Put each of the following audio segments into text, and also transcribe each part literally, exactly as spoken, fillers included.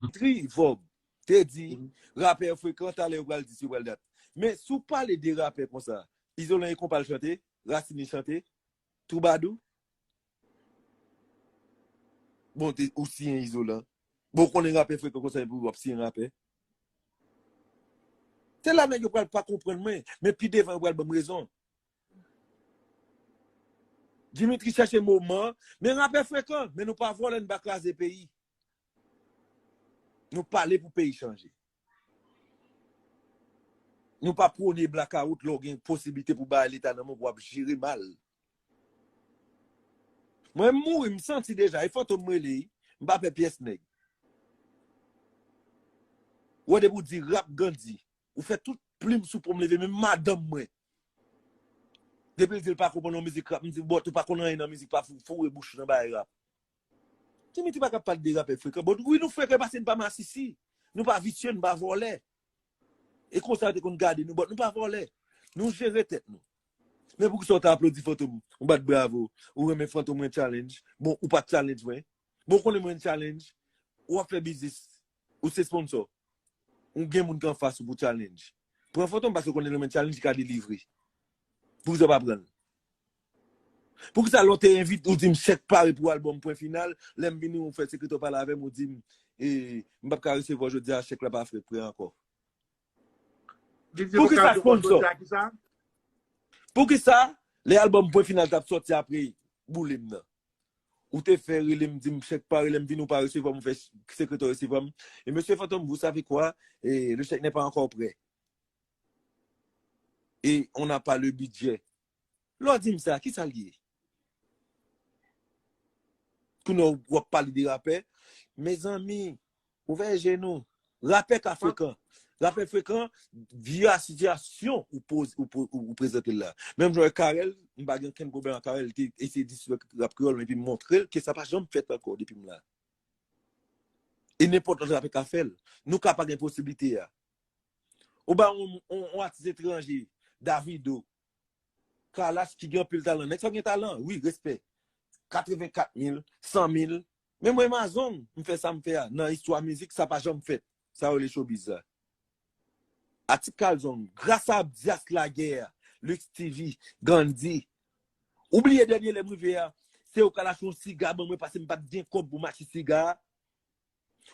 Dimitri Vorbe te di, rapè frekan, talè yo pral di si yo pral dat. Men si w pale de rapè konsa, Izolan e konpa l chante, Racine chante, Twoubadou. Bon, te, ou siyen Izolan. Bon, ou konnen rapè frekan konsa epi w ap siyen rapè. Se la nèg yo pral pa konprann mwen, men pi devan yo pral ban m rezon. Dimitri chèche moman, men rapè frekan, men nou pa vòlè, n pa kraze peyi. Nou pale pou peyi chanje. Nou pa pwone blakawout lè w gen posiblite pou bay leta nan men w pou w ap jere mal. Mwen m mouri, m santi deja, e Fantom m rele, m pa pè pyès nèg. Ou wè depi w di rap Gandhi, ou fè tout plim sou pon m leve, menm madanm mwen. Depi l di l pa konprann yon mizik rap, m di, bòt, ou pa konn anyen nan mizik, pa fou, foure bouch ou nan bagay rap. Dimitri pa ka pale de rapè frekan. Bon, wi, nou frekan paske n pa masisi. Nou pa visye, nou pa vòlè. E konsa yo te konn gade nou, bòt, nou pa vòlè. Nou jere tèt nou. Men poukisa w ta aplodi Fantom, ou bat bravo, ou renmen Fantom, mwen challenge. Bon, ou pa t challenge mwen. Bon, ou konnen mwen challenge. Ou ap fè biznis. Ou se sponsor. Ou gen moun ki anfas ou pou challenge. Pran Fantom paske ou konnen lè mwen challenge li ka delivre. Poukisa w pa pran l? Poukisa lè w te envite, ou di m chèk pare pou albòm pwen final, lè m vini ou fè sekretè w pale avè m, ou di m, e, m p ap ka resevwa jodi a, chèk la pa fè pre ankò. Poukisa sponsor? Poukisa lè albòm pwen final t ap sòti apre boule m nan? Ou te fè rele m, di m chèk pare, lè m vini ou pa resevwa m, ou fè sekretè resevwa m. E mesye Fantom, vous savez quoi? E, le chèque n'est pas encore prêt. E on n'a pas le budget. Lè w di m sa, kisa l ye? Kounye a w ap pale de rapè. Mezanmi, ouvè je nou. Rapè ka frekan. Rapè frekan, via sitiyasyon ou poz, ou, po- ou, ou prezante l la. Menm jan Karèl, m pa gen okenn pwoblèm ak Karèl, li te eseye disrespè rap kreyòl, men epi m montre l ke sa pa janm fèt ankò depi m la. E nenpòt lòt rapè ka fè l. Nou ka pa gen posiblite a. Ou ba yon, yon, yon atis etranje, Davido, Kalash ki gen anpil talan. Nèg sa gen talan, wi, respè. Katrevenkat mil, san mil. Men mwen Amazon, m fè sa m fè a. Nan istwa mizik, sa pa janm fèt. Sa yo rele showbiz la. Atik Kalzong, gras a Abdias Laguerre, Lux T V, Gandhi. Ou bliye dènye lè m rive a, se yo k al achte yon siga ban mwen paske m pa t gen kòb pou m achte siga a.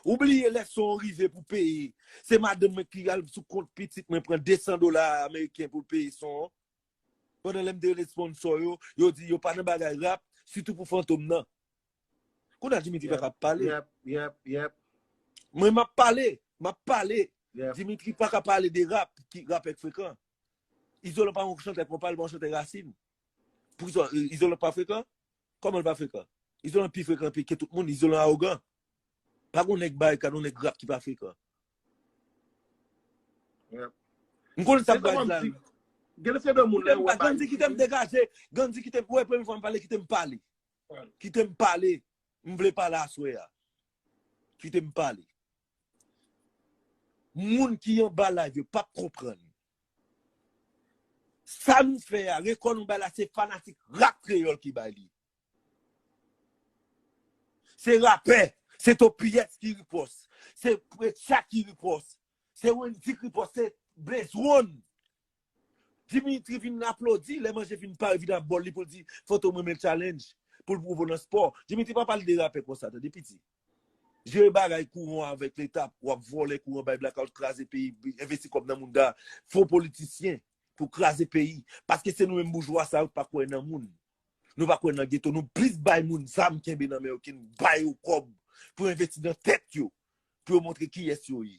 Ou bliye lè son an rive pou peye. Se madanm mwen ki al sou kont pitit mwen pran de san dola ameriken pou l peye son an. Pandan lè m te rele sponsor yo, yo di yo pa nan bagay rap, sitou pou Fantom nan. Kounye a Dimitri pa ka pale. Yep, yep, yep. Mwen m ap pale, m ap pale. Dimitri pa ka pale de rap, ki rap èk frekan. Izolan pa yon chantè konpa, li pa yon chantè rasin. Pou Izo- Izolan pa frekan? Kòman l pa frekan? Izolan pi frekan pi ke tout moun, Izolan awogan. Pa gon nèg barikad, yon nèg rap ki pa frekan. M konnen sa m pral di la. Gen lè se de moun la, Gandhi kite m degaje. Gandhi kite m, wè, premye fwa m pale, kite m pale. Kite m pale. M vle pale aswè a. Kite m pale. Moun ki anba live yo p ap konprann. Sa nou fè a, rekò nou bay la, se fanatik rap kreyòl ki bay li. Se rapè, se Topiyès ki ripòs, se Precha ki ripòs, se Wendy ki ripòs, se Blaze One. Dimitri vin aplodi, lè manje fin pare, vin ap bòl li pou l di, Fantom renmen challenge, pou l pwouve w nan spò. Dimitri pa pale de rapè konsa, tande piti. Jere bagay kouran avèk leta, w ap vòlè kouran, bay blackout, kraze peyi, envesti kòb nan moun da, fo politisyen pou kraze peyi. Paske se nou menm boujwa sa yo k pa kwè nan moun. Nou pa kwè nan geto, nou plis bay moun zam kenbe nan men yo ke n bay yo kòb pou envesti nan tèt yo, pou yo montre kiyès yo ye.